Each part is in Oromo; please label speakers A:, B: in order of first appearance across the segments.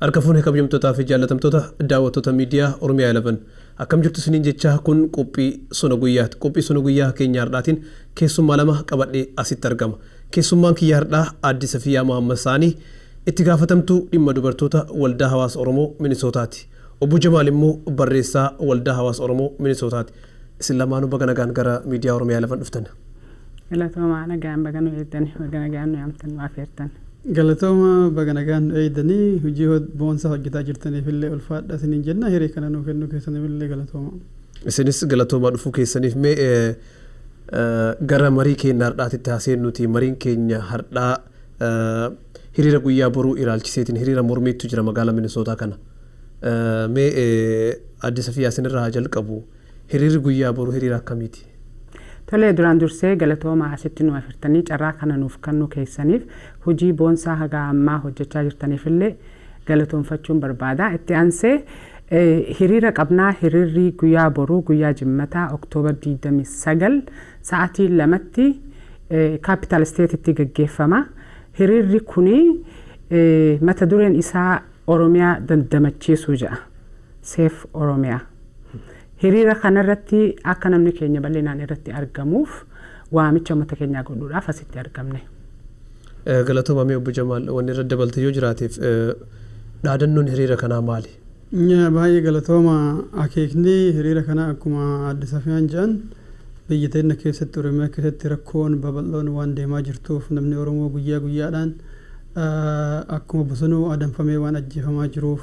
A: Harka fuunee, kabajamtootaa fi jaallatamtoota daawwattoota miidiyaa Oromiyaa 11, akkam jirtu isiniin jechaa, kun qophii sona guyyaati. Qophii sona guyyaa keenya har'aatiin keessummaa lama qabadhee asitti argama. Keessummaan kiyya har'aa Aadde Safiyaa Mahammad Saanii, itti gaafatamtuu dhimma dubartoota Waldaa Hawaasa Oromoo Minisootaati. Obbo Jamaal immoo barreessaa Waldaa Hawaasa Oromoo Minisootaati. Isin lamaanuu baga nagaan gara miidiyaa Oromiyaa 11 dhuftan.
B: Galatoomaa, nagaan baga nu eegdani, baga nagaan nu yaamtan, nu afeertan.
C: Galatooma, baga nagaan nu eegdanii, hojii boonsaa hojjetaa jirtaniif illee ulfaadha isiniin jenna, hiree kana nuu kennuu keessaniif illee galatooma.
A: Isinis galatoomaa dhufuu keessaniif. Mee gara marii keenya har'aatitti haaseennuti. Mariin keenya har'aa hiriira guyyaa boruu ilaalchiseetiin, hiriira mormiitu jira magaalaa Minisootaa kana. Mee Aadde Safiyaa, isinirraa haa jalqabu. Hiriirri guyyaa boruu hiriira akkamiiti?
B: Tolee, duraan dursee galatoomaa, asitti nu afeertanii carraa kana nuuf kennuu keessaniif, hojii boonsaa haga ammaa hojjechaa jirtaniif illee galatoonfachuun barbaada. Itti aansee hiriira qabnaa. Hiriirri guyyaa boruu, guyyaa Jimmataa, Oktoobar 29 sa'aatii 2tti Capital Stateitti gaggeeffama. Hiriirri kuni mata dureen isaa "Oromiyaa dandamachiisuu" jedha. Save Oromiyaa. Hiriira kanarratti akka namni keenya bal'inaan irratti argamuuf waamicha uummata keenyaa godhuudhaaf asitti argamne.
A: Galatooma. Mee obbo Jamaal, wanni irra dabalte yoo jiraateef, dhaadannoon hiriira kanaa maali?
C: Baay'ee galatooma. Akeekni hiriira kanaa, akkuma Aadde Safiyaan jedhan, biyya teenya keessatti, Oromiyaa keessatti rakkoon babal'oon waan deemaa jirtuuf, namni Oromoo guyyaa guyyaadhaan akkuma bosonuu adamfamee waan ajjeefamaa jiruuf,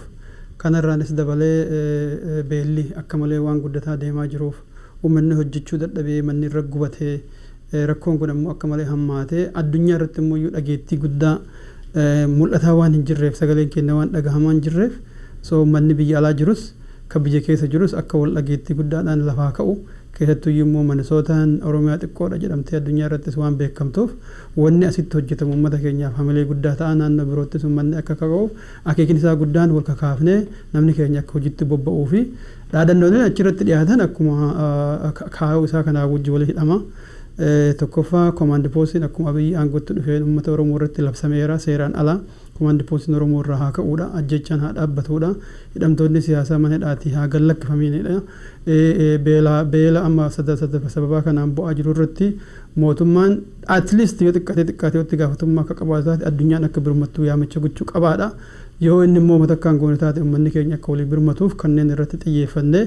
C: kanarraanis dabalee beelli akka malee waan guddataa deemaa jiruuf, uummanni hojjechuu dadhabee, manni irra gubatee, rakkoon kun ammoo akka malee hammaatee addunyaa irratti immoo dhageettii guddaa mul'ataa waan hin jirreef, sagaleen keenya waan dhagahamaa hin jirreef, so uummanni biyya alaa jirus kan biyya keessa jirus akka wal dhageettii guddaadhaan lafaa ka'u, keessattuyyuu immoo Minisootaan Oromiyaa xiqqoodha jedhamtee addunyaa irrattis waan beekamtuuf, wanni asitti hojjetamu uummata keenyaaf hamilee guddaa ta'a. Naannoo biroottis uummanni akka kaka'uuf akeekni isaa guddaan wal kakaafnee namni keenya akka hojiitti bobba'uu fi dhaadannooleen achirratti dhiyaatan akkuma kaayoo isaa kanaa wajji walii hidhama. Tokkoffaa, command postiin akkuma Abiyyi aangootti dhufeen uummata Oromoo irratti labsameera seeraan ala. Command postiin Oromoo irraa haa ka'uudha. Ajjechaan haa dhaabbatuudha. Hidhamtoonni siyaasaa mana hidhaatii haa gad lakkifamiinidha. Beela beela amma sababaa kanaan bu'aa jiru irratti mootummaan at least yoo xiqqaatee xiqqaatee itti gaafatamummaa akka qabaatu taate, addunyaan akka birmattuu yaamicha gochuu qabaadha. Yoo inni immoo mata akkaan goone taate, uummanni keenya akka walii birmatuuf kanneen irratti xiyyeeffannee,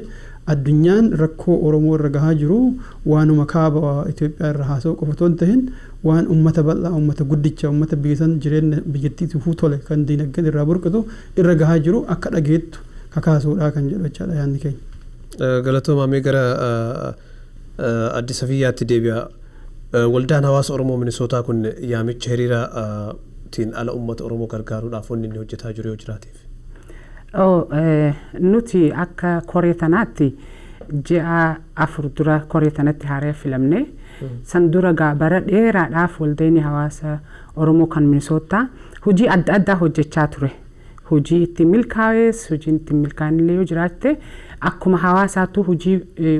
C: addunyaan rakkoo Oromoo irra gahaa jiru waanuma kaaba Itoophiyaa irra haasa'u qofa otoo hin tahin, waan uummata bal'aa, uummata guddicha, uummata biyya san jireenya biyyattii tufuu tole kan diinagdeen irraa burqitu irra gahaa jiru akka dhageettu kakaasuudha kan jedhu jechaadha yaadni keenya.
A: Galatoomaa. Mee gara Aadde Safiyyaatti deebi'a. Waldaan Hawaasa Oromoo Minisootaa kun yaamicha hiriiraatiin ala uummata Oromoo gargaaruudhaaf wanni inni hojjetaa jiru yoo jiraateef.
B: Nuti akka koree tanaatti ji'a 4 dura koree tanatti haaree filamne. San dura gaa bara dheeraadhaaf waldayni hawaasa Oromoo kan Minisootaa hojii adda addaa hojjechaa ture. Hojii itti milkaa'es, hojiin itti milkaa'inillee yoo jiraatte, akkuma hawaasaattuu hojii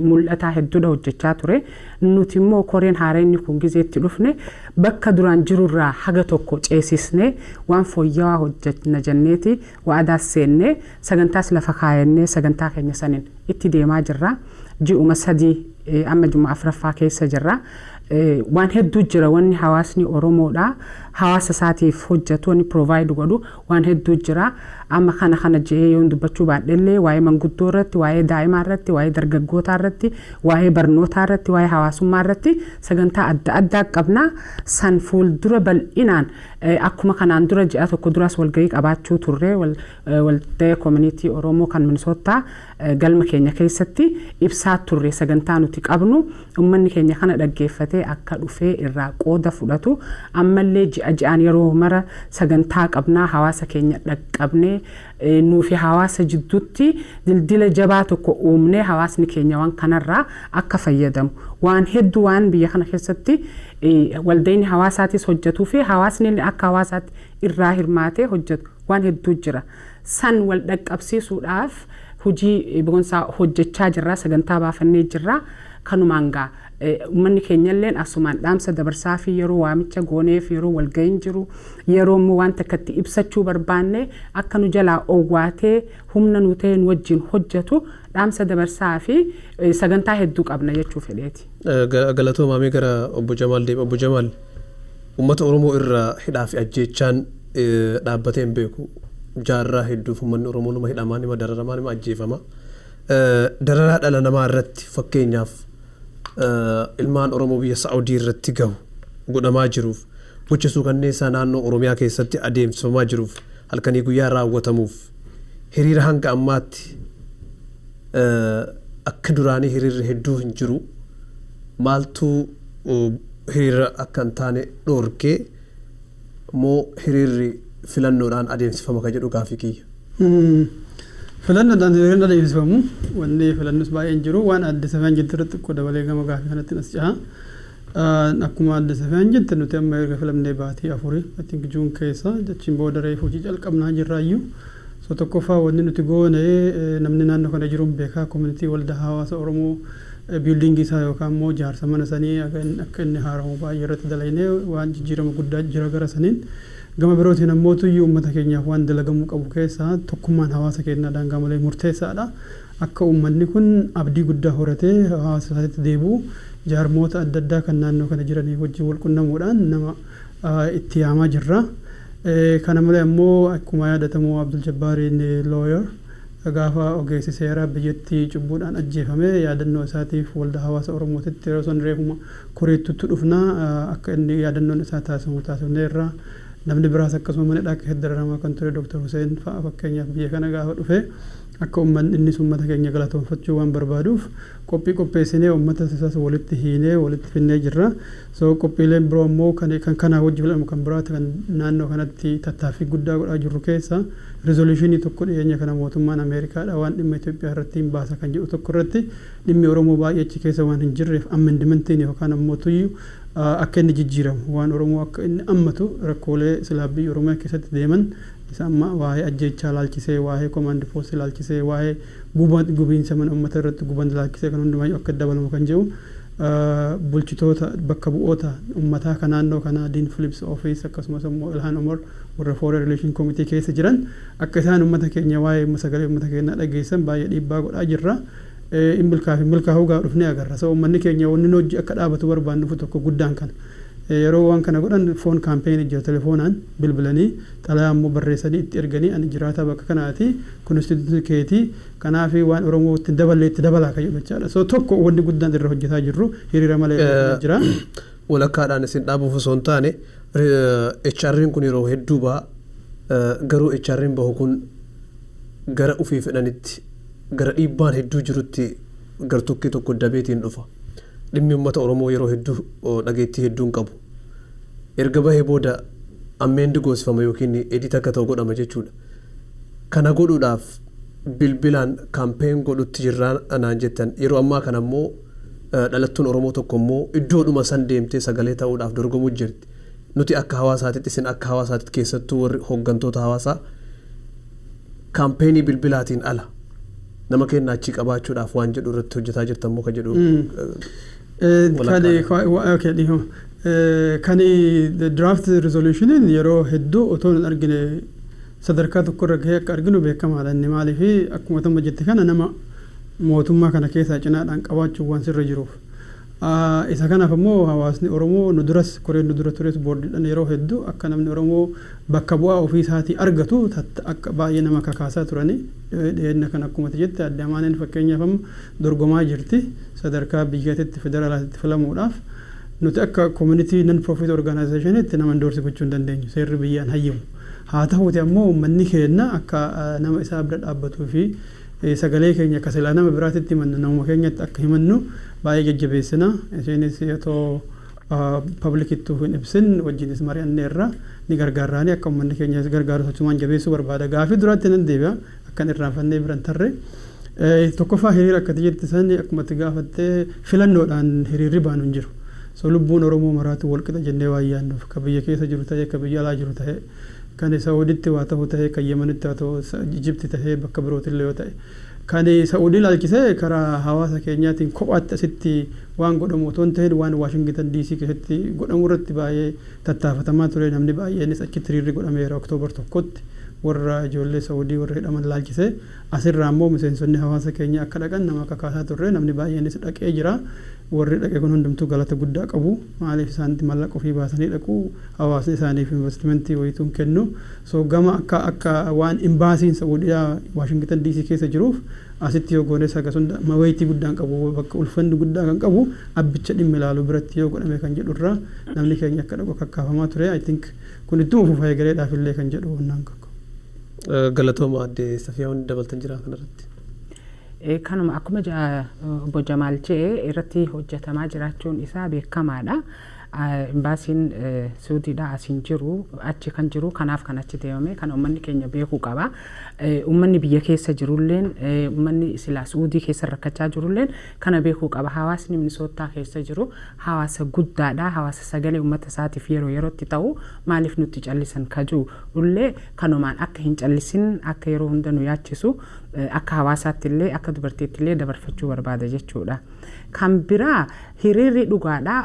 B: mul'ataa hedduudha hojjechaa ture. Nuti immoo koreen haareenni kun gizeetti dhufne bakka duraan jirurraa haga tokko ceesisnee waan fooyya'aa hojjenna jenneeti wa'adaas seennee, sagantaas lafa kaayannee, sagantaa keenya saniin itti deemaa jirra. Ji'uma 3, amma ji'uma afuraffaa keessa jirra. Waan hedduu jira wanni hawaasni Oromoodha. Hawaasa isaatiif hojjetu, wanni provide godhu waan hedduu jira. Amma kana kana je'ee yoon dubbachuu baadhellee, waa'ee manguddoo irratti, waa'ee daa'imaa irratti, waa'ee dargaggootaa irratti, waa'ee barnootaa irratti, waa'ee hawaasummaa irratti sagantaa adda addaa qabna. San fuuldura bal'inaan akkuma kanaan dura ji'a tokko duraas walgahii qabaachuu turre, waldaa community Oromoo kan Minisootaa galma keenya keessatti ibsaa turre sagantaa nuti qabnu, uummanni keenya kana dhaggeeffatee akka dhufee irraa qooda fudhatu. Ammallee ji'a ji'aan yeroo mara sagantaa qabnaa, hawaasa keenya dhaqqabnee, nuufi hawaasa jidduutti dildila jabaa tokko uumnee, hawaasni keenya waan kanarraa akka fayyadamu, waan hedduu waan biyya kana keessatti waldayni hawaasaatis hojjetuu fi hawaasni akka hawaasaatti irraa hirmaatee hojjetu waan hedduu jira. San wal dhaqqabsiisuudhaaf hojii boonsaa hojjechaa jirra, sagantaa baafannee jirra. Kanumaan gaa Uummanni keenyalleen asumaan dhaamsa dabarsaa fi yeroo waamicha gooneef, yeroo walga'iin jiru, yeroo immoo waan takka itti ibsachuu barbaanne, akka nu jalaa owwaatee humna nu ta'e nu wajjin hojjetu dhaamsa dabarsaa fi sagantaa hedduu qabna jechuu fedheeti.
A: Galatoomaamee gara obbo Jamaal deema. Obbo Jamaal, uummata Oromoo irraa hidhaa fi ajjeechaan dhaabbatee hin beeku. Jaarraa hedduuf uummanni Oromoo numa hidhamaa, nima dararamaa, nima ajjeefama. Dararaa dhala namaa irratti, fakkeenyaaf ilmaan Oromoo biyya Saa'udii irratti gahu godhamaa jiruuf, gocha suukanneessaa naannoo Oromiyaa keessatti adeemsifamaa jiruuf, halkanii guyyaa raawwatamuuf, hiriira hanga ammaatti akka duraanii hiriirri hedduu hin jiru. Maaltu hiriira akka hin taane dhoorkee moo hiriirri filannoodhaan adeemsifama ka jedhu gaafii kiyya?
C: Filannoodhaan hiriirri adeemsifamu, wanni filannus baay'een jiru. Waan adde Safiyaan jettu irratti xiqqoo dabalee gama gaafii kanatti as ceha. Akkuma adde Safiyaan jette, nuti amma erga filamnee baatii 4, I think June keessa, jechiin booda reefu hojii calqabnaa jirraayyuu. So tokkoffaa wanni nuti goone, namni naannoo kana jiru beekaa, community waldaa hawaasa Oromoo buildingii isaa yookaan immoo jaarsa mana sanii akka inni haaramu baay'ee irratti dalagnee waan jijjiirama guddaa jira gara saniin. Gama birootiin ammoo tuyyuu uummata keenyaaf waan dalagamuu qabu keessaa tokkummaan hawaasa keenyaa daangaa malee murteessaadha. Akka uummanni kun abdii guddaa horatee hawaasa isaatti deebi'u jaarmoota adda addaa kan naannoo kana jiranii wajjin wal qunnamuudhaan nama itti yaamaa jirra. Kana malee ammoo akkuma yaadatamu Abdul Jabbaariin lawyer gaafa ogeessi seeraa biyyattii cubbuudhaan ajjeefame, yaadannoo isaatiif waldaa hawaasa Oromootitti yeroo san reefuma koreettutti dhufnaa akka inni yaadannoon isaa taasifamu taasifneerra. Namni biraas akkasuma mana hidhaa keessatti dararamaa kan ture Dr. Hussein fa'a fakkeenyaaf biyya kana gaafa dhufe, akka uummanni innis uummata keenya galatoonfachuu waan barbaaduuf qophii qopheessinee uummata isaas walitti hiinee walitti finnee jirra. So qophiileen biroo ammoo kan kanaa wajji filamu kan biraati kan naannoo kanatti tattaaffii guddaa godhaa jirru keessa resolutionii tokko dhiyeenya kana mootummaan Ameerikaadha waan dhimma Itoophiyaa irratti hin baasa kan jedhu tokko irratti, dhimmi Oromoo baay'ee achi keessa waan hin jirreef, amendmentiin yookaan ammoo tuyyu akka inni jijjiiramu, waan Oromoo akka inni ammatu, rakkoolee silaa biyya Oromiyaa keessatti deeman isa amma waa'ee ajjeechaa laalchisee, waa'ee command post laalchisee, waa'ee gubiinsa mana uummata irratti guban laalchisee, kan hundumaayyuu akka dabalamu kan jedhu bulchitoota bakka bu'oota uummataa kan naannoo kanaa, Dean Phillips office, akkasumas immoo Ilhaan Omar, warra Foreign Relation Committee keessa jiran, akka isaan uummata keenya waa'ee sagalee uummata keenyaa dhageessan baay'ee dhiibbaa godhaa jirra. In milkaa'u milkaa'uu gaa dhufnee agarra. So uummanni keenya wanni hojii akka dhaabatu barbaannuuf tokko guddaan kana. Yeroo waan kana godhan phone campaign jira, telefoonaan bilbilanii, xalayaa immoo barreessanii itti erganii, ani jiraata bakka kanaati, constituency keetii kanaaf waan Oromoo itti daballee itti dabalaa kan jedhu jechaadha. So tokko wanni guddaan irra hojjetaa jirru hiriira malee jira.
A: Walakkaadhaan isin dhaabuuf osoo hin taane, HR'n kun yeroo hedduu ba'a, garuu HR'n bahu kun gara ofii fedhanitti, gara dhiibbaan hedduu jirutti gartokkee tokko dabeetiin dhufa. Dhimmi uummata Oromoo yeroo hedduu dhageettii hedduu hin qabu. Erga bahee booda amend goosifama yookiin edit akka ta'u godhama jechuudha. Kana godhuudhaaf bilbilaan campaign godhutti jirraa naan jettan. Yeroo ammaa kana immoo dhalattuun Oromoo tokko immoo iddoodhuma san deemtee sagalee ta'uudhaaf dorgomuu jirti. Nuti akka hawaasaatitti, isin akka hawaasaatitti, keessattuu warri hooggantoota hawaasaa, campaignii bilbilaatiin ala nama keenya achii qabaachuudhaaf waan jedhu irratti hojjetaa jirtan moo ka jedhu.
C: Kan draft resolutioniin yeroo hedduu otoo hin argine sadarkaa tokko irra gahee akka arginu beekamaadha. Inni maaliif akkuma tamma jette kana nama mootummaa kana keessaa cinaadhaan qabaachuun waan sirra jiruuf. Isa kanaaf immoo hawaasni Oromoo nu duras, koreen nu dura tures, boordiidhaan yeroo hedduu akka namni Oromoo bakka bu'aa ofii isaatii argatu akka baay'ee nama kakaasaa turani. Dhiyeenya kan akkuma jette adde Amaaneen fakkeenyaaf amma dorgomaa jirti sadarkaa biyyaatitti federaalaatti filamuudhaaf. Nuti akka community non profit organizationitti nama endorse gochuu hin dandeenyu, seerri biyyaan hayyamu. Haa ta'uuti ammoo uummanni keenya akka nama isaa bira dhaabbatuu fi sagalee keenya akka silaa nama biraatitti himannu namuma keenyatti akka himannu baay'ee jajjabeessina. Isheenis otoo publicittuu hin ibsin wajjinis mari'anneerra, ni gargaarraani, akka uummanni keenya gargaaru sochumaan jabeessuu barbaada. Gaafii duraatti nan deebi'a akkan irraanfannee biran tarre. Tokkoffaa, hiriira akkati jette sani akkuma itti gaafattee filannoodhaan hiriirri baanu hin jiru. So lubbuun Oromoo maraatu walqixa jennee waan yaadnuuf, ka biyya keessa jiru ta'ee, ka biyya alaa jiru ta'ee, kan Saawuditti waa ta'u ta'ee, kan Yemenitti waa ta'u, Ijipti ta'ee, bakka birootillee yoo ta'e. Kan Sa'uudii ilaalchisee karaa hawaasa keenyaatiin kophaatti asitti waan godhamu otoo hin ta'in, waan Waashingtan DC keessatti godhamu irratti baay'ee tattaafatamaa ture. Namni baay'eenis achitti hiriirri godhameera October 1tti, warra ijoollee Sa'uudii warra hidhaman ilaalchisee. Asirraa immoo miseensonni hawaasa keenya akka dhaqan nama kakaasaa turre. Namni baay'eenis dhaqee jira. Warri dhaqe kun hundumtuu galata guddaa qabu. Maaliif? Isaanitti mallaqa ofii baasanii dhaqu, hawaasni isaaniif investimentii wayituun kennu. So gama akka waan imbaasiin Sa'uudiyaa Waashingtan DC keessa jiruuf, asitti yoo goones hagas hunda wayitii guddaan qabu. Bakka ulfanni guddaa kan qabu abbicha dhimmi ilaalu biratti yoo godhame kan jedhu irraa namni keenya akka dhaqu kakkaafamaa ture. I think kun ittuma fufa egareedhaaf illee kan jedhu naan kakku.
A: Galatooma. Addee Safiyaa, wanni dabaltan jira kanarratti?
B: Kanuma akkuma obbo Jamaal jedhe, irratti hojjetamaa jiraachuun isaa beekamaadha. Imbaasiin Suudiidha asiin jiru, achi kan jiru, kanaaf kan achi deemame kan uummanni keenya beekuu qaba. Uummanni biyya keessa jirulleen, uummanni silaa Suudii keessa rakkachaa jirulleen kana beekuu qaba. Hawaasni Minisoottaa keessa jiru hawaasa guddaadha. Hawaasa sagalee uummata isaatiif yeroo yerootti ta'u, maaliif nutti callisan kajuu illee kanumaan akka hin callisin, akka yeroo hunda nu yaachisu, akka hawaasaatti illee, akka dubartiitti illee dabarfachuu barbaada jechuudha. Kan biraa, hiriirri dhugaadha,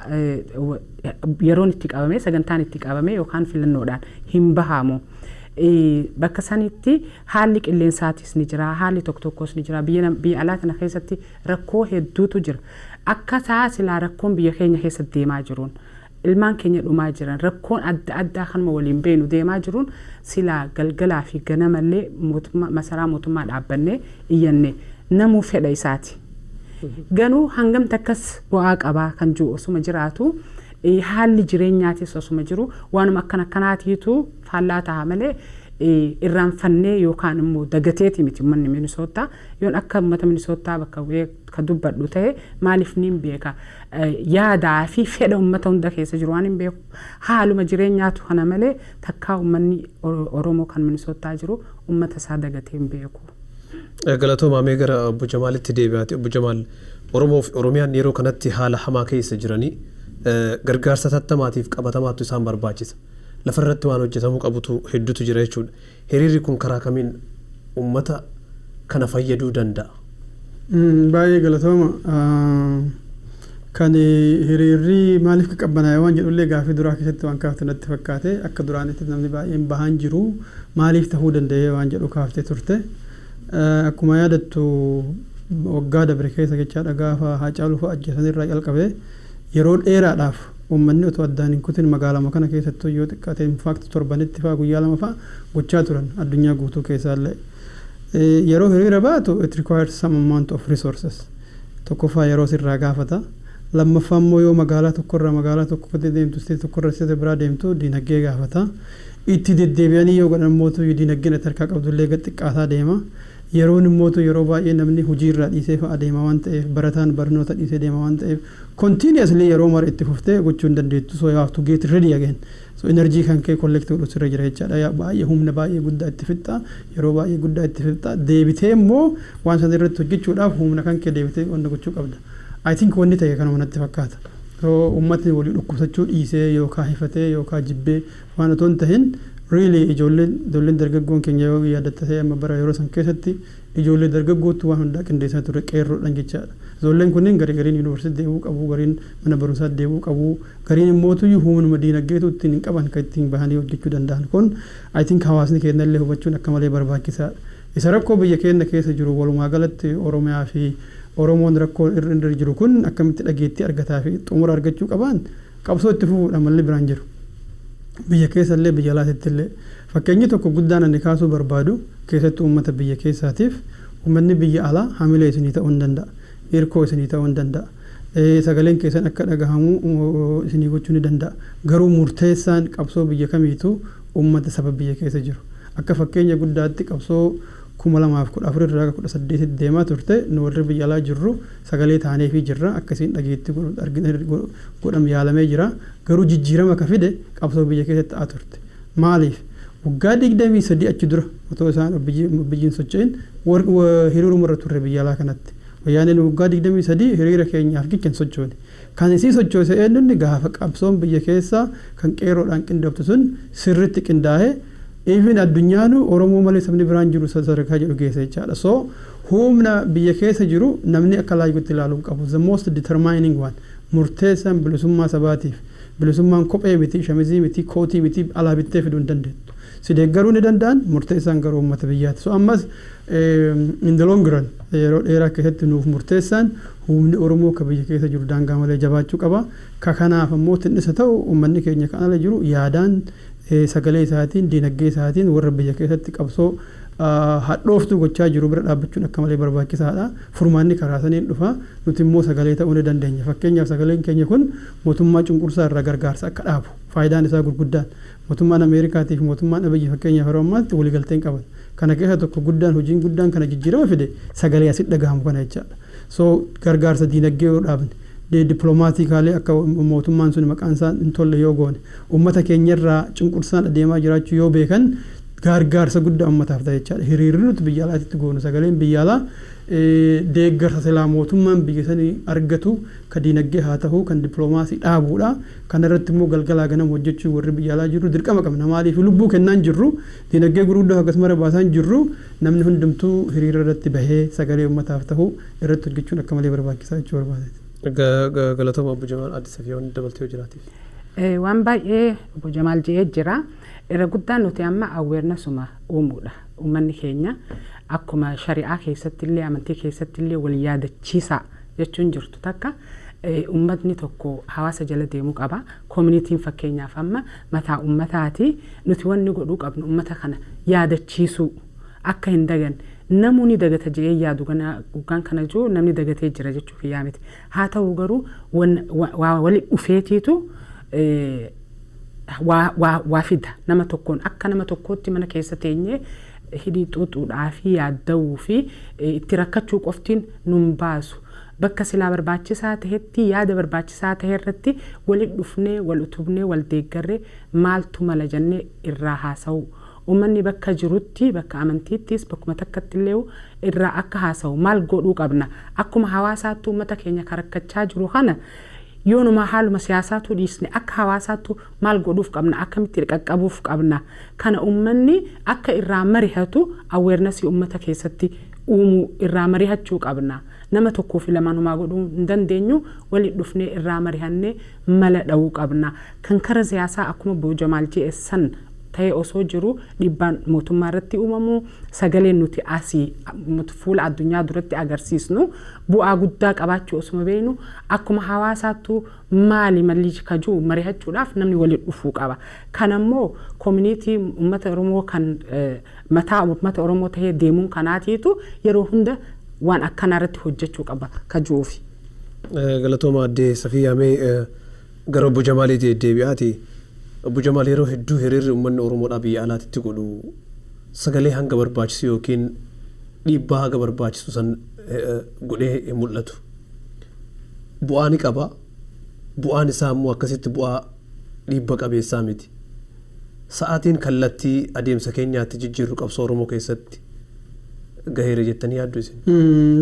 B: yeroon itti qabame, sagantaan itti qabame yookaan filannoodhaan hin bahamu. Bakka sanitti haalli qilleensaatis ni jira, haalli tokko tokkos ni jira. Biyya alaa kana keessatti rakkoo hedduutu jira. Akka isaa silaa rakkoon biyya keenya keessa deemaa jiruun, ilmaan keenya dhumaa jiran, rakkoon adda addaa kanuma waliin beenu deemaa jiruun, silaa galgalaa fi ganamallee mootummaa, masaraa mootummaa dhaabbannee iyyanne namuu fedha isaati. Ganuu hangam takkas bu'aa qabaa kan jiru osuma jiraatu, haalli jireenyaatis osuma jiru, waanuma akkana akkanaatiitu faallaa ta'a malee irraanfannee yookaan immoo dagateeti miti uummanni Minisoottaa. Yoon akka uummata Minisoottaa bakka bu'ee ka dubbadhu ta'e, maaliif niin beeka, yaadaa fi fedha uummata hunda keessa jiru waan hin beeku, haaluma jireenyaatu kana malee takkaa uummanni Oromoo kan Minisoottaa jiru uummata isaa dagatee hin beeku.
A: Galatoomaa. Mee gara obbo Jamaalitti deebi'aati. Obbo Jamaal, Oromoo fi Oromiyaan yeroo kanatti haala hamaa keessa jiranii gargaarsa tattamaatiif qabatamaatu isaan barbaachisa. Lafarratti waan hojjetamuu qabutu hedduutu jira jechuudha. Hiriirri kun karaa kamiin uummata kana fayyaduu danda'a?
C: Baay'ee galatooma. Kan hiriirri maaliif qaqqabbanaa'e waan jedhullee gaafii duraa keessatti waan kaafte natti fakkaate. Akka duraanitti namni baay'een bahaan jiru maaliif tahuu danda'e waan jedhu kaaftee turte. Akkuma yaadattu, waggaa dabre keessa jechaadha, gaafa Haacaaluu fa'a ajjeesan irraa jalqabee yeroo dheeraadhaaf uummanni otoo addaan hin kutin magaalama kana keessattuu yoo xiqqaate, in fact, torbanitti fa'a guyyaa lama fa'a gochaa turan addunyaa guutuu keessaallee. Yeroo hiriira baatu it requires some amount of resources. Tokkoffaa yeroo sirraa gaafata. Lammaffaa immoo yoo magaalaa tokkorraa magaalaa tokkotti deemtu, state tokkorraa state biraa deemtu, diinagdee gaafata. Itti deddeebi'anii yoo godhan mootu diinagdeen ati harkaa qabdullee gad xiqqaataa deema. Yeroon immootu yeroo baay'ee namni hojii irraa dhiisee fa'a deema waan ta'eef, barataan barnoota dhiisee deema waan ta'eef, continuously yeroo mara itti fuftee gochuu hin dandeettu. So you have to get ready again. So energy kan kee collect godhu sirra jira jechaadha. Baay'ee humna baay'ee guddaa itti fixxa, yeroo baay'ee guddaa itti fixxa. Deebitee immoo waan sana irratti hojjechuudhaaf humna kan kee deebitee wanna gochuu qabda. I think wanni ta'e kanuma natti fakkaata. So uummatni walii dhukkubsachuu dhiisee yookaan hifatee yookaan jibbee waan otoo hin tahin, really ijoolleen dargaggoon keenya, yoo yaadatta ta'e, amma bara yeroo san keessatti ijoollee dargaggootu waan hundaa qindeessaa ture, qeerroodhaan jechaadha. Ijoolleen kunneen gari gariin yuunivarsiitii deemuu qabu, gariin mana barumsaa deemuu qabu, gariin immootu humnuma diinagdeetu ittiin hin qaban kan ittiin bahanii hojjechuu danda'an. Kun I think hawaasni keenya illee hubachuun akka malee barbaachisaadha. Isa rakkoo biyya keenya keessa jiru, walumaa galatti Oromiyaa fi Oromoon rakkoo irra jiru kun akkamitti dhageettii argataa fi xumura argachuu qaban, qabsoo itti fufuudha malli biraan jiru. Biyya keessa illee, biyya alaatitti illee, fakkeenyi tokko guddaan ani kaasuu barbaadu, keessattuu uummata biyya keessaatiif, uummanni biyya alaa hamilee isinii ta'uu hin danda'a. Hirkoo isinii ta'uu hin danda'a. Sagaleen keessan akka dhagahamu isinii gochuu ni danda'a. Garuu murteessaan qabsoo biyya kamiitu uummata saba biyya keessa jiru. Akka fakkeenya guddaatti, qabsoo 2014 irraa 18tti deemaa turte, nu warri biyya alaa jirru sagalee taaneefii jirra. Akkasiin dhageetti godham yaalamee jira. Garuu jijjiirama ka fide qabsoo biyya keessatti ta'aa turte. Maaliif? Waggaa 23 achi dura otoo isaan biyyiin socho'in hiriiruma irra turre biyya alaa kanatti. Wayyaaneen waggaa 23 hiriira keenyaaf jecha hin sochoone. Kan isii sochoose eenyunni? Gaafa qabsoon biyya keessaa kan qeerroodhaan qindooftu sun sirriitti qindaa'ee Even addunyaanu Oromoo malee sabni biraan jiru sadarkaa jedhu geessa jechaadha. So humna biyya keessa jiru namni akka laayyootti ilaaluu qabu. The most determining one, murteessaan bilisummaa sabaatiif, bilisummaan kophee miti, shamizii miti, kootii miti, alaa bittee fiduu hin dandeettu. Si deeggaruu ni danda'an, murteessaan garuu uummata biyyaati. So ammas in the long run, yeroo dheeraa keessatti nuuf murteessaan humni Oromoo ka biyya keessa jiru daangaa malee jabaachuu qaba. Ka kanaaf ammoo tinnisa ta'u uummanni keenya kan ala jiru yaadaan, sagalee isaatiin, diinagdee isaatiin warra biyya keessatti qabsoo hadhooftuu gochaa jiru bira dhaabbachuun akka malee barbaachisaadha. Furmaanni karaa saniin dhufa. Nuti immoo sagalee ta'uu ni dandeenya. Fakkeenyaaf, sagaleen keenya kun mootummaa cunqursaa irraa gargaarsa akka dhaabu. Faayidaan isaa gurguddaan, mootummaan Ameerikaatii fi mootummaan Abiyyi fakkeenyaaf yeroo ammaatti waliigalteen qaban. Kana keessa tokko guddaan, hojiin guddaan kana jijjiirama fide sagalee asitti dhagahamu kana jechaadha. So gargaarsa diinagdee yoo dhaabne, diplomatically akka mootummaan sun maqaan isaa hin tolle yoo goone, uummata keenyarraa cunqursaan adeemaa jiraachuu yoo beekan, gargaarsa guddaa uummataaf ta'a jechaadha. Hiriirri nuti biyya alaatti goonu, sagaleen biyya alaa deeggarsa silaa mootummaan biyya sanii argatu ka diinagdee haa ta'u kan dippiloomaasii dhaabuudha. Kana irratti immoo galgalaa ganama hojjechuu warri biyya alaa jiru dirqama qabna. Maaliif? Lubbuu kennaan jirru, diinagdee gurguddaa akkasuma baasaan jirru, namni hundumtuu hiriira irratti bahee sagalee uummataaf ta'u irratti hojjechuun akka malee barbaachisaa jechuu barbaadeeti.
A: Galatooma, Obbo Jamaal. Addis Afiyoon dabaltee yoo jiraatiif.
B: Waan baay'ee Obbo Jamaal jedhee jira. Irra guddaan nuti amma awarenessuma uumuudha. Uummanni keenya akkuma shari'aa keessatti illee, amantii keessatti illee wal yaadachiisaa jechuun jirtu takka, uummatni tokko hawaasa jala deemuu qaba. Communityn fakkeenyaaf amma mataa uummataati. Nuti wanni godhuu qabnu uummata kana yaadachiisuu akka hin dagan. Namoonni dagata jedhee yaadu guggaan kana jiru namni dagatee jira jechuu kiyyaa miti. Haa ta'u garuu waa wali dhufeetiitu waa fida. Nama tokkoon akka nama tokkootti mana keessa teenyee hidhii xuuxuudhaa fi yaadda'uu fi itti rakkachuu qoftiin nun baasu. Bakka silaa barbaachisaa tahetti, yaada barbaachisaa tahe irratti walitti dhufnee, wal utubnee, wal deeggarree, maaltu mala jennee irraa haasa'u. Uummanni bakka jirutti, bakka amantiittis, bakkuma takkatti illee irraa akka haasa'u, maal godhuu qabna. Akkuma hawaasaatti uummata keenya rakkachaa jiru kana yoonuma haaluma siyaasaatu dhiisne, akka hawaasaattu maal godhuuf qabna, akkamitti qaqqabuuf qabna, kana uummanni akka irraa marihatu, awarenessii uummata keessatti uumuu, irraa marihachuu qabna. Nama tokkoo fi lamaan homaa godhuu hin dandeenyu. Walitti dhufnee irraa marihannee mala dha'uu qabna. Kan kara siyaasaa akkuma Obbo Jamaal jedhe san ta'e osoo jiru, dhiibbaan mootummaa irratti uumamu, sagaleen nuti asii fuula addunyaa duratti agarsiisnu bu'aa guddaa qabaachuu osuma beeknu, akkuma hawaasaattu maali malli kajuu mari'achuudhaaf namni walitti dhufuu qaba. Kanammoo community uummata Oromoo kan mataa uummata Oromoo tahee deemuun kanaatiitu yeroo hunda waan akkanaa irratti hojjechuu qaba kajuufi.
A: Galatooma, addee Safiyyaa. Mee gara Obbo Jamaaliitii deebi'aati. Obbo Jamaal, yeroo hedduu hiriirri uummanni Oromoodhaa biyya alaatitti godhu sagalee hanga barbaachisu yookiin dhiibbaa haga barbaachisu san godhee hin mul'atu. Bu'aa ni qaba. Bu'aan isaa immoo akkasitti bu'aa dhiibba qabeessaa miti. Sa'aatiin kallattii adeemsa keenyaatti jijjiirru qabsoo Oromoo keessatti gaheera jettanii yaaddu isin?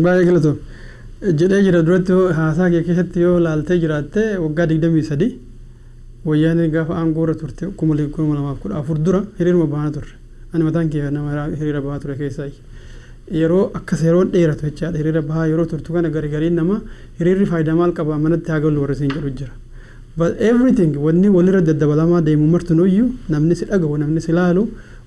C: Baay'ee galatoom. Jedhee jira duratti haasaa kee keessatti yoo laaltee jiraatte, waggaa 23 Wayyaaneen gaafa aangoo irra turte, 2014 dura hiriiruma bahaa turre. Ani mataan kee nama hiriira bahaa ture keessaa. Yeroo akkas yeroon dheeratu jechaadha. Hiriira bahaa yeroo turtu kana garigariin nama hiriirri faayidaa maal qaba, manatti haa gallu warra siin jedhu jira. But everything wanni walirra daddabalamaa deemu martinuyyuu namni si dhagahu, namni si laalu,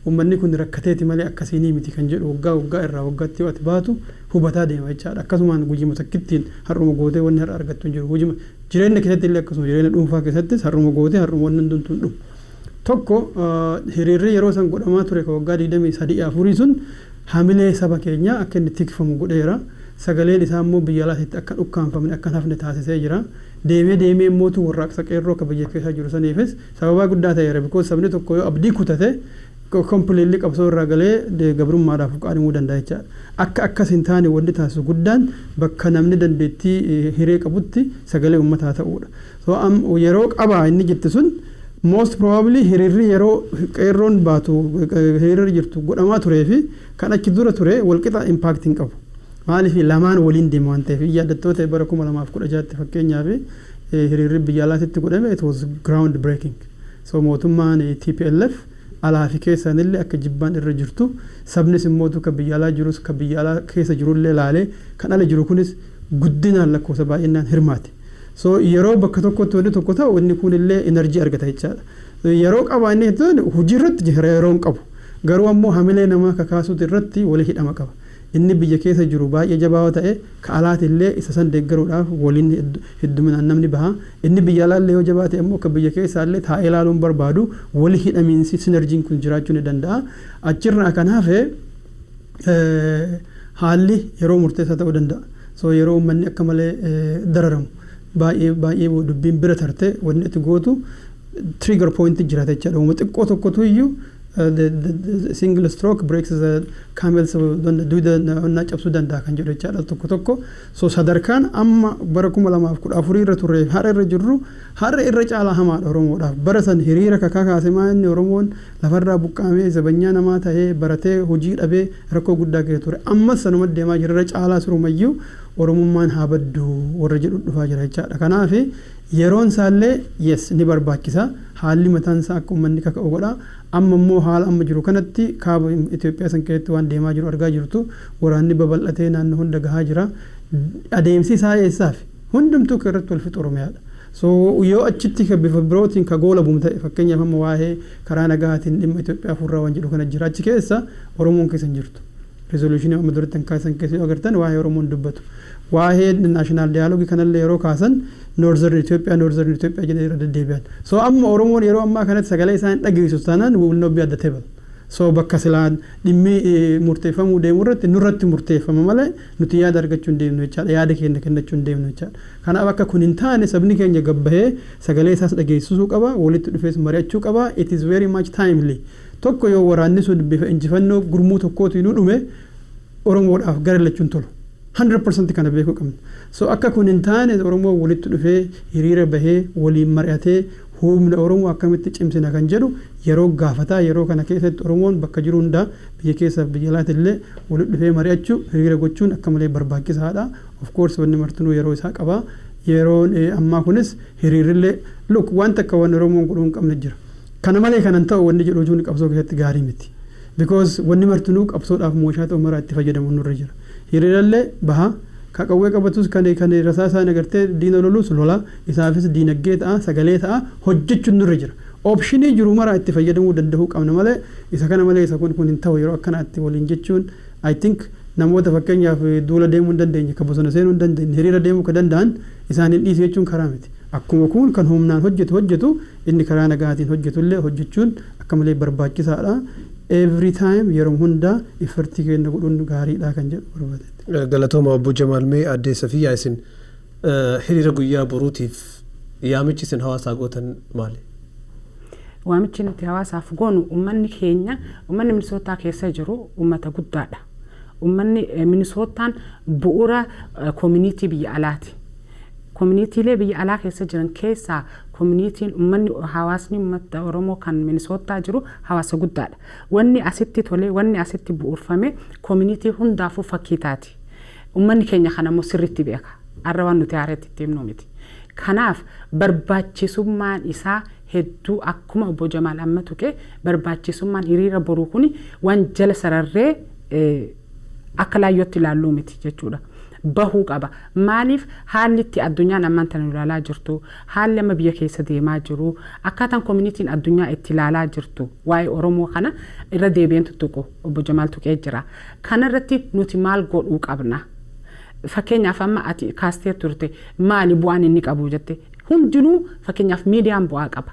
C: uummanni kun rakkateeti malee akkasiinii miti kan jedhu waggaa waggaa irraa waggaatti yoo ati baatu hubataa deema jechaadha. Akkasumaan guyyuma takkittiin har'uma gootee wanni har'a argattu hin jiru. Hujima jireenya keessatti illee akkasuma, jireenya dhuunfaa keessattis har'uma gootee har'uma wanni hundumtuu hin dhumu. Tokko, hiriirri yeroo san godhamaa ture ka waggaa 23 afurii sun hamilee saba keenyaa akka inni tikfamu godheera. Sagaleen isaa immoo biyya alaatitti akka dhukkaanfamne, akka hin hafne taasisee jira. Deemee deemee immootu warraaqsa qeerroo akka biyya keessa jiru saniifis sababaa guddaa ta'eera. Because sabni tokko yoo abdii kutate completely qabsoo irraa galee gabrummaadhaaf qaadhimuu danda'a jechaadha. Akka akkas hin taane wanti taasisu guddaan bakka namni dandeettii hiree qabutti sagalee uummataa ta'uudha. So yeroo qabaa inni jette sun most probably hiriirri yeroo qeerroon baatu hiriirri jirtu godhamaa turee fi kan achi dura ture walqixa impact hin qabu. Maaliif? Lamaan waliin deema waan ta'eef. Yaadattoo ta'e bara 2016tti fakkeenyaaf hiriirri biyya alaatitti godhame, it was ground breaking. So mootummaan TPLF Alaa fi keessanillee akka jibbaan irra jirtu, sabnis immoo ka biyya alaa jirus ka biyya alaa keessa jirullee laalee kan ala jiru kunis guddinaan lakkoofsa baay'inaan hirmaate. So yeroo bakka tokkotti wanni tokko ta'u, inni kunillee energy argata jechaadha. Yeroo qabaannee hojii irratti yeroo hin qabu. Garuu ammoo hamilee namaa kakaasuutu irratti walii hidhama qaba. Inni biyya keessa jiru baay'ee jabaa ta'e, ka alaatillee isa san deeggaruudhaaf waliin hedduminaan namni baha. Inni biyya alaallee yoo jabaa ta'e immoo ka biyya keessaallee taa'ee ilaaluun barbaadu, walii hidhamiinsi synergyn kun jiraachuu ni danda'a. Achirraa kan hafe haalli yeroo murteessaa ta'uu danda'a. So yeroo uummanni akka malee dararamu, baay'ee baay'ee dubbiin bira tarte, wanni itti gootu trigger point jiraata jechaadha. Uuma xiqqoo tokkotu iyyuu the single stroke breaks the camel's dugda onnaa cabsuu danda'a kan jedhu jechaadha tokko tokko. So sadarkaan amma bara 2014 irra turre har'a irra jirru har'a irra caalaa hamaadha Oromoodhaaf. Bara san hiriira kakaa kaase maa inni Oromoon lafarraa buqqaamee, zabanyaa namaa ta'ee, baratee hojii dhabee rakkoo guddaa keessa ture. Ammas sanuma deemaa jira, irra caalaa surumayyuu Oromummaan haa baddu warra jedhu dhufaa jira jechaadha. Kanaaf yeroon isaallee yes ni barbaachisa. Haalli mataan isaa akka uummanni kaka'u godha. Amma immoo haala amma jiru kanatti kaaba Itoophiyaa san keessatti waan deemaa jiru argaa jirtu. Waraanni babal'atee naannoo hunda gahaa jira. Adeemsi isaa eessaaf hundumtuu kan irratti wal fixu Oromiyaadha. So yoo achitti ka bifa birootiin ka goolabuun ta'e, fakkeenyaaf amma waa'ee karaa nagaatiin dhimma Itoophiyaa furraa waan jedhu kana jira, achi keessa Oromoon keessa hin jirtu. Resolutionii amma duratti kan kaasan keessa yoo agartan waa'ee Oromoon dubbatu. Waa'ee national dialogue kanallee yeroo kaasan Northern Itoophiyaa, Northern Itoophiyaa jedhee irra deddeebi'an. So amma Oromoon yeroo ammaa kanatti sagalee isaan dhageessu taanaan we will not be at the table. So bakka silaan dhimmi murteeffamuu deemu irratti nurratti murteeffama malee nuti yaada argachuu hin deemnu jechaadha. Yaada keenya kennachuu hin deemnu jechaadha. Kanaaf akka kun hin taane sabni keenya gabbahee sagalee isaas dhageessisuu qaba, walitti dhufees mari'achuu qaba. It is very much timely. Tokko yoo waraanni sun bifa injifannoo gurmuu tokkootiin dhume, Oromoodhaaf gara lachuun tolu. 100% kana beekuu qabna. So akka kun hin taane Oromoo walitti dhufee, hiriira bahee, waliin mari'atee, humna Oromoo akkamitti cimsina kan jedhu yeroo gaafataa. Yeroo kana keessatti Oromoon bakka jiru hundaa, biyya keessaaf biyya alaatti illee, walitti dhufee mari'achuu, hiriira gochuun akka malee barbaachisaadha. Of course wanni martinuu yeroo isaa qaba. Yeroon ammaa kunis hiriirillee look waan takka waan Oromoon godhuu hin qabne jira. Kana malee kanan ta'u wanni jedhu jechuun qabsoo keessatti gaarii miti. Because wanni martinuu qabsoodhaaf mooshaa ta'u maraa itti fayyadamu nurra jira. Hiriirallee baha, ka qawwee qabatus, kan rasaa isaan agartee diina lolus lola, isaafis diinagdee ta'a, sagalee ta'a, hojjechuun nurra jira. Optionii jiru maraa itti fayyadamuu danda'uu qabna malee isa kana malee isa kun hin ta'u yeroo akkanaatti waliin jechuun, I think namoota fakkeenyaaf duula deemuu hin dandeenye, ka bosona seenuu hin dandeenye, hiriira deemuu ka danda'an isaan hin dhiisu jechuun karaa miti. Akkuma kun kan humnaan hojjetu hojjetu, inni karaa nagaatiin hojjetu illee hojjechuun akka malee barbaachisaadha. Every time, yeroo hundaa effortii keenya godhuun gaariidha kan jedhu barbaadetti.
A: Galatooma obbo Jamaal. Mee addee Safiyyaa, isin hiriira guyyaa boruutiif yaamichi isin hawaasaa gootan maali?
B: Waamichi nuti hawaasaaf goonu, uummanni keenya, uummanni Minisootaa keessa jiru uummata guddaadha. Uummanni Minisootaan bu'uura community biyya alaati. Communitylee biyya alaa keessa jiran keessaa communityn uummanni, hawaasni uummata Oromoo kan Minisootaa jiru hawaasa guddaadha. Wanni asitti tolee, wanni asitti bu'uurfame community hundaafuu fakkii taati. Uummanni keenya kana immoo sirriitti beeka. Har'a waan nuti haareetti itti himnu miti. Kanaaf barbaachisummaan isaa hedduu, akkuma obbo Jamaal amma tuqe, barbaachisummaan hiriira boruu kun waan jala sararree akka laayyootti ilaalluu miti jechuudha. Bahuu qaba. Maaliif? Haalli itti addunyaan ammaan tana ilaalaa jirtu, haalli amma biyya keessa deemaa jiru, akkaataan communityn addunyaa itti ilaalaa jirtu waa'ee Oromoo kana irra deebi'een tuttuqu obbo Jamaal tuqee jira. Kanarratti nuti maal godhuu qabna? Fakkeenyaaf amma ati kaastee turte, maali bu'aan inni qabu jette. Hundinuu, fakkeenyaaf miidiyaan bu'aa qaba.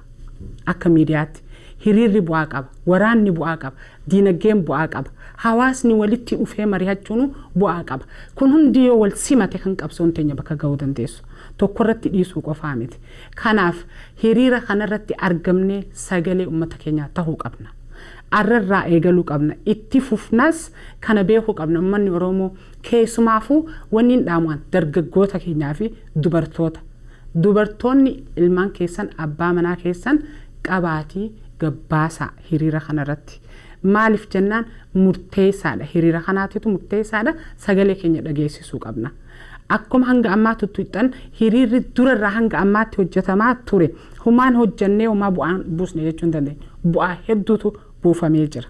B: Akka miidiyaatti hiriirri bu'aa qaba, waraanni bu'aa qaba, diinagdeen bu'aa qaba, hawaasni walitti dhufee mari'achuun bu'aa qaba. Kun hundi yoo wal simate kan qabsoon teenya bakka ga'uu dandeessu. Tokkorratti dhiisuu qofaa miti. Kanaaf hiriira kanarratti argamnee sagalee uummata keenyaa ta'uu qabna. Arrarraa eegaluu qabna. Itti fufnas kana beekuu qabna. Uummanni Oromoo keessumaafuu wanni hin dhaamu'an dargaggoota keenyaa fi dubartoota. Dubartoonni ilmaan keessan, abbaa manaa keessan qabaatii gabbaasaa hiriira kanarratti. Maaliif jennaan murteessaadha. Hiriira kanaatitu murteessaadha. Sagalee keenya dhageessisuu qabna. Akkuma hanga ammaa tuttuqxan, hiriirri durarraa hanga ammaatti hojjetamaa ture. Humaan hojjannee humaa bu'aan buusne jechuu hin dandeenyu. Bu'aa hedduutu buufamee jira.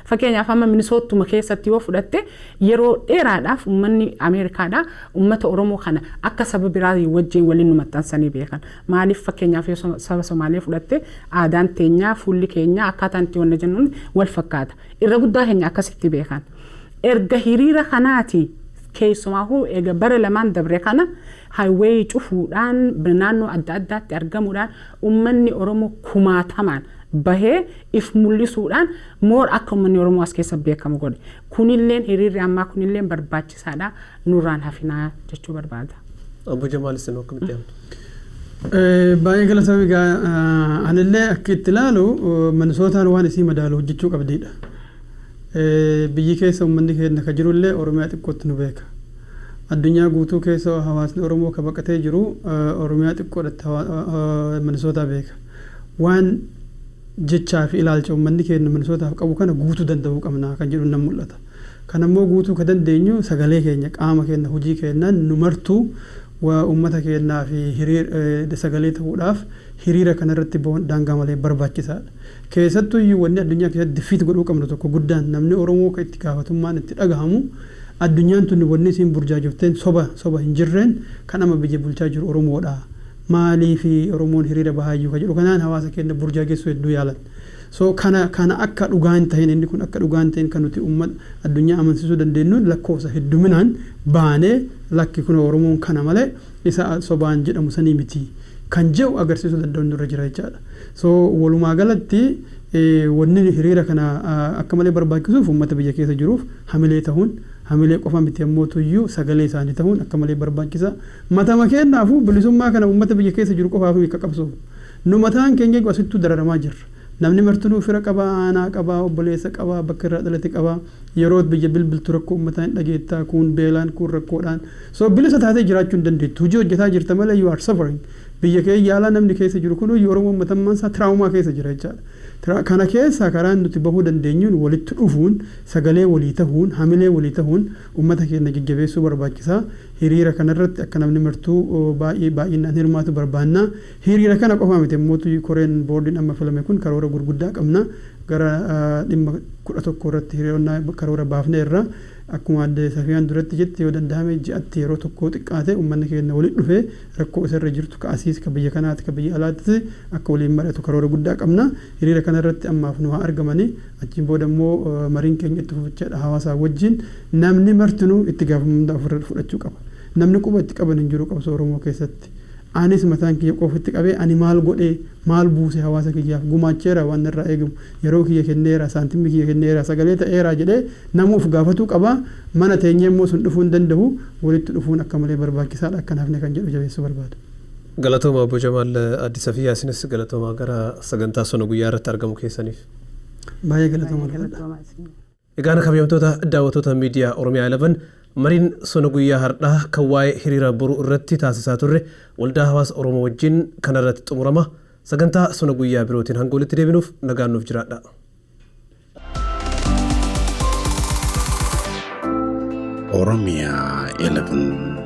B: Fakkeenyaaf, amma Minisoottuma keessatti yoo fudhatte, yeroo dheeraadhaaf uummanni Ameerikaadhaa uummata Oromoo kana akka saba biraa wajjin waliin nu maxxansanii beekan. Maaliif, fakkeenyaaf yoo saba Somaalee fudhatte, aadaan teenyaa, fuulli keenyaa, akkaataan itti wanna jennuun wal fakkaata. Irra guddaa keenya akkasitti beekan. Erga hiriira kanaati, keessumaahuu eega bara 2n dabre kana highway cufuudhaan, naannoo adda addaatti argamuudhaan, uummanni Oromoo kumaatamaan bahee if mul'isuudhaan more akka uummanni Oromoo as keessa beekamu godhe. Kunilleen, hiriirri ammaa kunilleen barbaachisaadha, nurraan hafinaa jechuu barbaada.
A: Obbo Jamaal, isin akkamitti yaaddu?
C: Baay'ee galatoomi. Egaa anillee akka itti ilaalu, Minisootaan waan isii madaalu hojjechuu qabdiidha. Biyyi keessa uummanni keenya ka jirullee Oromiyaa xiqqootti nu beeka. Addunyaa guutuu keessa hawaasni Oromoo ka baqatee jiru Oromiyaa xiqqoodhatti Minisootaa beeka. Waan jechaa fi ilaalcha uummanni keenya Minisootaaf qabu kana guutuu danda'uu qabna kan jedhu nan mul'ata. Kanammoo guutuu ka dandeenyu sagalee keenya, qaama keenya, hojii keenyaan nu martuu uummata keenyaa fi sagalee ta'uudhaaf hiriira kanarratti bahuun daangaa malee barbaachisaadha. Keessattuu iyyuu wanni addunyaa keessatti defeat godhuu qabnu tokko guddaan, namni Oromoo kan itti gaafatummaan itti dhagahamu, addunyaan tun wanni isiin burjaajofteen soba hin jirreen kan amma biyya bulchaa jiru Oromoodha. Maalii fi Oromoon hiriira bahaayyuu kan jedhu kanaan hawaasa keenya burjaajessuu hedduu yaalan. So kana akka dhugaa hin tahin, inni kun akka dhugaa hin tahin kan nuti uummata addunyaa amansiisuu dandeenyu lakkoofsa hedduminaan baanee, lakki, kun Oromoon kana malee isa sobaan jedhamu sanii miti kan jedhu agarsiisuu danda'u nurra jira jechaadha. So walumaa galatti wanni hiriira kana akka malee barbaachisuuf uummata biyya keessa jiruuf hamilee ta'uun, hamilee qofa miti ammoo tuyyuu sagalee isaanii ta'uun akka malee barbaachisa. Matama keenyaafuu bilisummaa kana uummata biyya keessa jiru qofaaf akka qabsuuf. Nu mataan keenya asittuu dararamaa jirra. Namni martinuu fira qabaa, aanaa qabaa, obboleessa qabaa, bakka irraa dhalate qabaa. Yeroo biyya bilbiltu rakkoo uummataa hin dhageettaa, kun beelaan, kun rakkoodhaan. So bilisa taatee jiraachuu hin dandeettu. Hojii hojjetaa jirta malee you are suffering. Biyya kee yaalaa namni keessa jiru kun Oromoo matammaan isaa trauma keessa jira jechaadha. Kana keessa karaan nuti bahuu dandeenyuun walitti dhufuun, sagalee walii tahuun, hamilee walii tahuun uummata keenya jajjabeessuu barbaachisaa. Hiriira kanarratti akka namni martuu baay'ee baay'inaan hirmaatu barbaanna. Hiriira kana qofa miti, immoo koreen boordiin amma filame kun karoora gurguddaa qabna. Gara dhimma 11 irratti hiriironnaa karoora baafne irra, akkuma adde Safiyaan duratti jette, yoo danda'ame ji'atti yeroo tokko xiqqaate uummanni keenya walitti dhufee rakkoo isarra jirtu, ka asiis, ka biyya kanaati, ka biyya alaattis akka waliin mari'atu karoora guddaa qabna. Hiriira kanarratti ammaaf nu haa argamanii, achiin booda immoo mariin keenya itti fufichaadha hawaasaa wajjin. Namni martinuu itti gaafatamummaa ofirra fudhachuu qaba. Namni quba itti qaban hin jiru qabsoo Oromoo keessatti. Anis mataan kiyya qofitti qabee ani maal godhee, maal buuse, hawaasa kiyyaaf gumaacheera, waan irraa eegamu yeroo kiyya kenneera, saantimii kiyya kenneera, sagalee ta'eera jedhee nama of gaafatuu qaba. Mana teenyee immoo sun dhufuu hin danda'u. Walitti dhufuun akka malee barbaachisaadha, akka hafne kan jedhu jabeessuu barbaada.
A: Galatooma Obbo Jamaal, Addis Safiyaa, isinis galatooma gara sagantaa sona guyyaa irratti argamu keessaniif.
C: Baay'ee galatooma.
A: Egaan kabajamtoota daawwattoota miidiyaa Oromiyaa 11, mariin sona guyyaa har'aa kan waa'ee hiriira boruu irratti taasisaa turre waldaa hawaasa Oromoo wajjin kanarratti xumurama. Sagantaa sona guyyaa birootiin hanga walitti deebinuuf nagaan nuuf jiraadha.
D: Oromia 11.